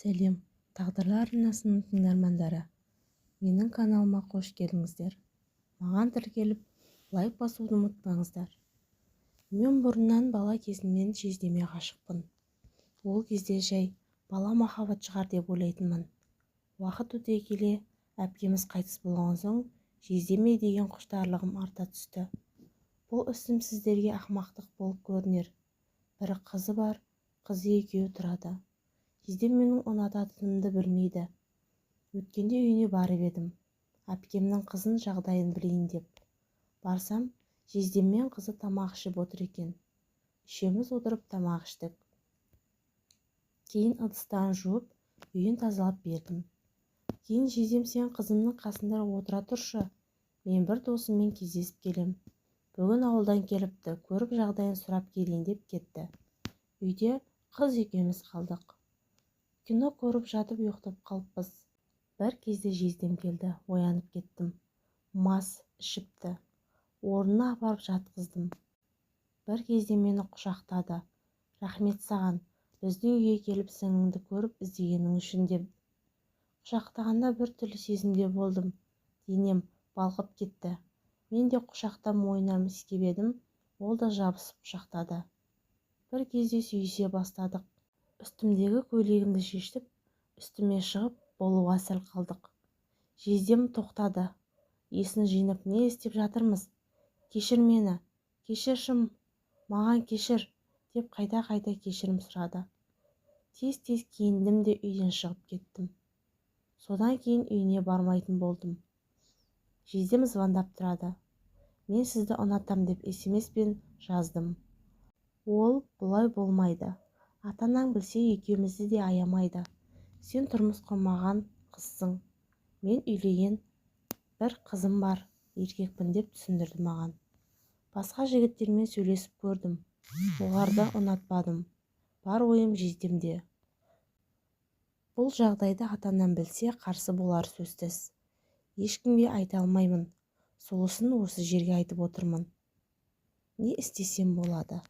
Сәлем, Тағдырлар арнасының тыңдармандары! Менің каналыма қош келдіңіздер! Маған тіркеліп, лайк басуды ұмытпаңыздар. Мен бұрыннан, бала кезімнен жездеме ғашықпын. Ол кезде жай бала махаббат шығар деп ойлайтынмын. Уақыт өте келе, әпкеміз қайтыс болған соң, жездеме деген құштарлығым арта түсті. Бұл ісім сіздерге ақымақтық болып көрінер. Бір қызы бар, қызы екеуі тұрады. Жездем менің ұнататынымды білмейді. Өткенде үйіне барып едім, әпкемнің қызын жағдайын білейін деп. Барсам, жездем мен қызы тамақ ішіп отыр екен. Үшеуміз отырып тамақ іштік. Кейін ыдыстарын жуып, үйін тазалап бердім. Кейін жездем: «Сен қызымның қасында отыра тұршы, мен бір досыммен кездесіп келем, бүгін ауылдан келіпті, көріп, жағдайын сұрап келейін», – деп кетті. Үйде қыз екеуміз қалдық. Кино көріп жатып ұйықтап қалыппыз. Бір кезде жездем келді, оянып кеттім. Мас, ішіпті. Орнына апарып жатқыздым. Бір кезде мені құшақтады. «Рахмет саған, біздің үйге келіп, сіңліңді көріп, іздегенің үшін», – деп. Құшақтағанда бір түрлі сезімде болдым, денем балқып кетті. Мен де құшақтап, мойнынан иіскеп едім, ол да жабысып құшақтады. Бір кезде сүйісе бастадық. Үстімдегі көйлегімді шешіп, үстіме шығып болуға сәл қалдық. Жездем тоқтады. Есін жинап: «Не істеп жатырмыз? Кешір мені, кешірші, маған кешір», – деп қайта-қайта кешірім сұрады. Тез-тез киіндім де, үйден шығып кеттім. Содан кейін үйіне бармайтын болдым. Жездем звондап тұрады. «Мен сізді ұнатам» деп смспен жаздым. Ол: «Бұлай болмайды, ата-анаң білсе, екеумізді де аямайды. Сен тұрмыс құрмаған қызсың, мен үйленген, бір қызым бар еркекпін», – деп түсіндірді маған. Басқа жігіттермен сөйлесіп көрдім, оларды ұнатпадым. Бар ойым жездемде. Бұл жағдайды ата-анам білсе, қарсы болары сөзсіз. Ешкімге айта алмаймын, сол үшін осы жерге айтып отырмын. Не істесем болады?